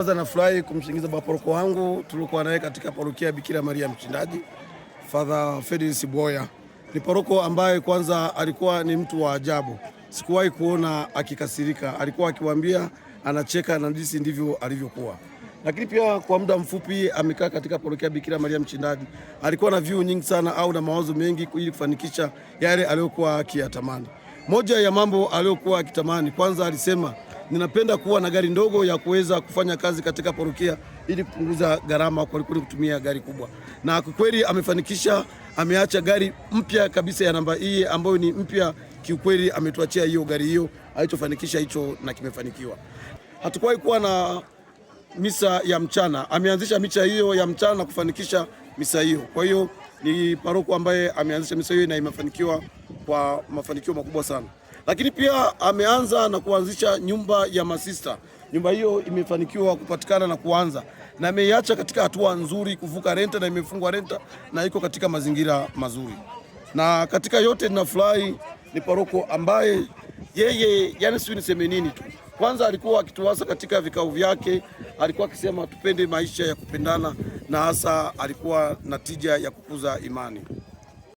Kwanza nafurahi kumshingiza baba paroko wangu tuliokuwa naye katika parokia ya Bikira Maria Mshindaji, Father Ferdinand Boya. Ni paroko ambaye kwanza alikuwa ni mtu wa ajabu, sikuwahi kuona akikasirika, alikuwa akiwaambia anacheka na jinsi ndivyo alivyokuwa. Lakini pia kwa muda mfupi amekaa katika parokia ya Bikira Maria Mshindaji, alikuwa na view nyingi sana au na mawazo mengi ili kufanikisha yale aliyokuwa akiyatamani. Moja ya mambo aliyokuwa akitamani, kwanza alisema ninapenda kuwa na gari ndogo ya kuweza kufanya kazi katika parokia ili kupunguza gharama kuliko kutumia gari kubwa, na kwa kweli amefanikisha. Ameacha gari mpya kabisa ya namba hii ambayo ni mpya kiukweli, ametuachia hiyo gari hiyo, alichofanikisha hicho na kimefanikiwa. Hatukuwahi kuwa na misa ya mchana, ameanzisha misa hiyo ya mchana na kufanikisha misa hiyo. Kwa hiyo ni paroko ambaye ameanzisha misa hiyo na imefanikiwa kwa mafanikio makubwa sana. Lakini pia ameanza na kuanzisha nyumba ya masista. Nyumba hiyo imefanikiwa kupatikana na kuanza na ameiacha katika hatua nzuri kuvuka renta na imefungwa renta na iko katika mazingira mazuri. Na katika yote ninafurahi ni paroko ambaye yeye, yani sijui niseme nini tu. Kwanza alikuwa akituasa katika vikao vyake, alikuwa akisema tupende maisha ya kupendana, na hasa alikuwa na tija ya kukuza imani.